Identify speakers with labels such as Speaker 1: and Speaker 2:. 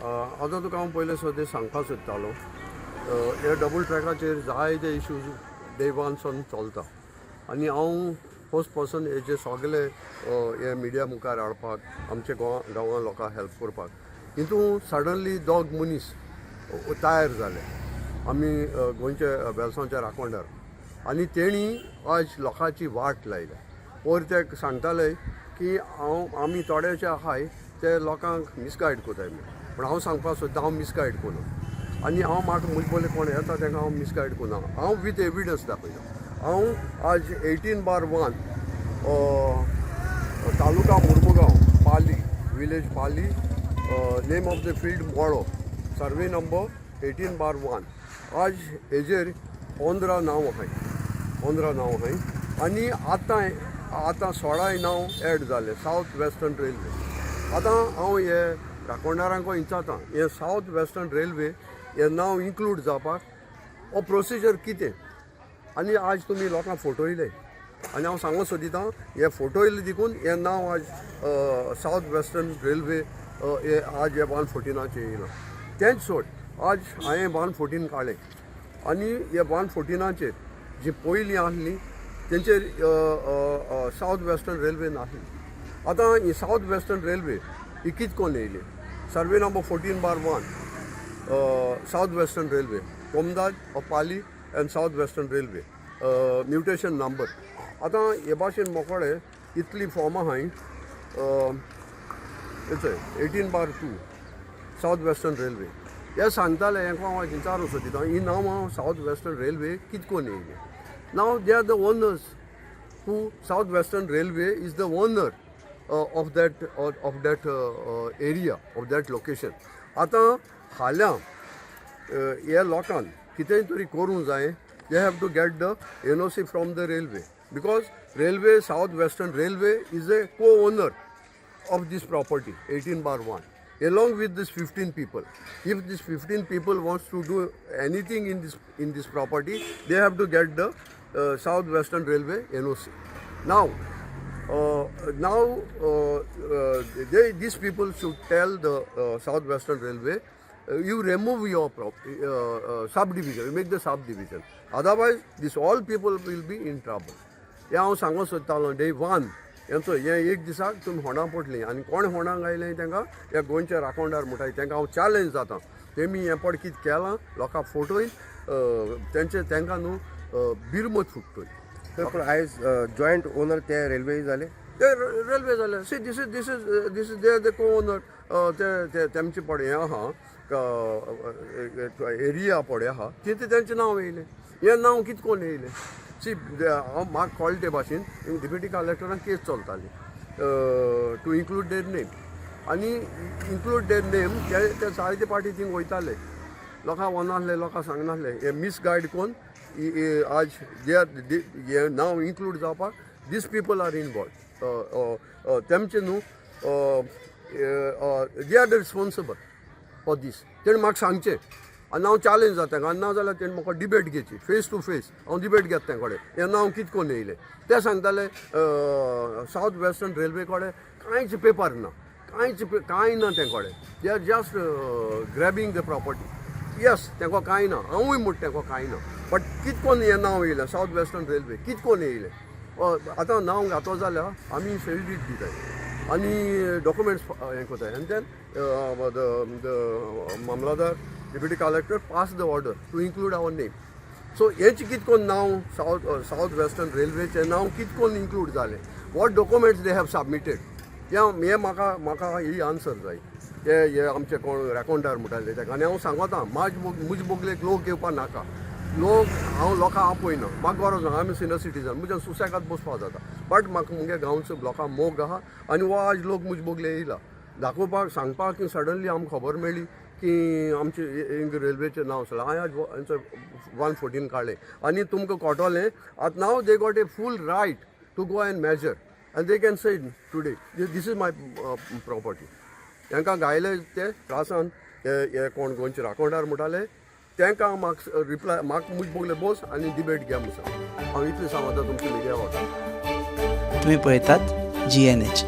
Speaker 1: आतां तुका हांव पयलें सद्दां सांगपाक सोदतालो, हे डबल ट्रॅकाचेर जायते इश्यूज डे वन चलता आनी हांव फर्स्ट पर्सन हेजे सगळे हे मिडिया मुखार हाडपाक, आमच्या गोवा गांवां लोकांक हेल्प करपाक. हितून सडनली दोग मनीस तयार जाले, आमी गोंयचे वेलसांवच्या राखणदार, आनी तेणी आज लोकांची वाट लायल्या. पयर ते सांगताले की हांव आमी थोडेचे आहाय ते लोकांक मिसगायड करताय म्हूण, पूण हांव सांगपाक सोदता, हांव मिसगायड करना आनी हांव म्हाका म्हजे पयलीं कोण येता तांकां हांव मिसगायड करना. हांव विथ एविडन्स दाखयता. हांव आज 18/1, taluka Mormugao, Pali village, Pali, name of the field Molo, survey number 18/1. आज हेजेर 15 नांव आहाय, 15 नांव आहाय आनी आतां आतां 16 नांव एड जाले सावथ वेस्टर्न रेल्वे. आतां हांव हे राखणदारांक विचारता, हे सावथ वेस्टर्न रेल्वे हे नांव इन्क्लूड जावपाक हो प्रोसिजर कितें? आनी आज तुमी लोकांक फटयले आनी हांव सांगूंक सोदिता, हे फटयले देखून हें नांव आज सावथ वेस्टर्न रेल्वे हे आज हे 114चेर येयलां. तेंच सोड, आज हांवें 114 काडलें आनी हे 114चेर जी पयलीं आहली तेंचेर सावथ वेस्टर्न रेल्वे नासली. आतां ही सावथ वेस्टर्न रेल्वे ही कित कोन्न येयली? Survey number 14/1, South Western Railway, Comunidade of Pali and South Western Railway, mutation number. आतां हे भाशेन मोकोळे इतली फॉर्मां आहाय. हेचय 18/2, South Western Railway. हे सांगताले, हेंका हांव विचारूंक सोदिता, ही नांवां सावथ वेस्टर्न रेल्वे कित कोन्न येयली? Now they are the owners who South Western Railway is the owner of that area, of that location. आतां फाल्यां हे लोकांक कितेंय तरी करूंक जाय, they have to get the NOC from the railway because railway, South Western Railway is a co owner of this property 18/1 along with this 15 people. If this 15 people wants to do anything in this property, they have to get the South Western Railway NOC. Now, these people should tell the South Western Railway, you remove your subdivision, you make the subdivision, otherwise this all people will be in trouble. हें हांव सांगूंक सोदतालो day one. हेंचो हें एक दिसाक तुमी होणां पडलीं आनी कोण होणांक आयलें तांकां ह्या गोंयच्या राखणदार म्हणटाय, तांकां हांव चॅलेंज जाता. तेमी हें पड कितें केलां, लोकांक फटोवन तेंचे तांकां न्हू बिरमत फुट्टली.
Speaker 2: तर पूण आयज जॉयंट ओनर ते रेल्वे जाले.
Speaker 1: ते रेल्वे जाले. See, this is they the co owner. ते ते तेमचे पड हें आहा, एरिया पळय आहा तितून तेंचें नांव येयलें. हें नांव कितें कोन्न येयलें? सी, हांव म्हाका कळटा ते भाशेन डिप्युटी कलेक्टरान केस चलताली टू इन्क्लूड there name आनी इन्क्लूड there name ते ते जायते पाटी थिंग वयताले, लोकांक वनासले, लोकांक सांगनासले. हे मिसगायड कोन्न आज they are हें नांव इन्क्लूड जावपाक these people are involve. तेमचे न्हू, they are the responsible for this. तेणें म्हाका सांगचें आनी हांव चॅलेंज जाता तांकां, आनी ना जाल्यार तेणें म्हाका डिबेट घेवची फेस टू फेस. हांव डिबेट घेता तें कडेन, हें नांव कितें कोन्न येयलें? ते सांगताले सावथ वेस्टर्न रेल्वे कडेन कांयच पेपर ना, कांयच कांय ना तें कडेन. They are just grabbing the property. Yes, तेंको कांय ना, हांवूय म्हणटा तेंको कांय ना, बट कितें कोन्न हें नांव येयलें? सावथ वेस्टर्न रेल्वे कितें कोन्न येयलें? आतां नांव घातो जाल्यार आमी सेल डीड दिताय आनी डॉक्युमेंट्स हें करताय आनी then the mamlatdar, deputy collector pass the order to include our name. So हेच कितें कोन्न नांव सावथ वेस्टर्न रेल्वेचें नांव कितें कोन्न इन्क्लूड जालें? What documents they have submitted? हें हें म्हाका म्हाका ही आन्सर जाय. ते हे आमचे कोण रेकोंडार म्हणटाले ताका. आनी हांव सांगता, म्हाज म्हजे बगलेक लोक येवपा नाका. लोक हांव लोकांक आपयना, म्हाका गरज ना. आमी सिनियर सिटीजन, म्हज्यान सुसेगाद बसपा जाता, बट म्हाका मुगे गांवचो लोकांक मोग आहा आनी हो आज लोक म्हजे बगले येयला दाखोवपाक, सांगपाक की सडनली आमकां खबर मेळ्ळी की आमचे इंग रेल्वेचें नांव आसलें. हांवें आज 114 काडलें आनी तुमकां कळटलें. आतां now they got a full right to go and measure and they can say today, this is my property. तांकां गायले ते त्रासान. ते हे कोण गोंयचे राखणदार म्हणटाले तांकां म्हाका रिप्लाय, म्हाका म्हजे बगले बस आनी डिबेट घे म्हूण सांग. हांव इतलें सांगता तुमच्या मिडिया वाटेन.
Speaker 3: तुम्ही पळयतात जीएनएच.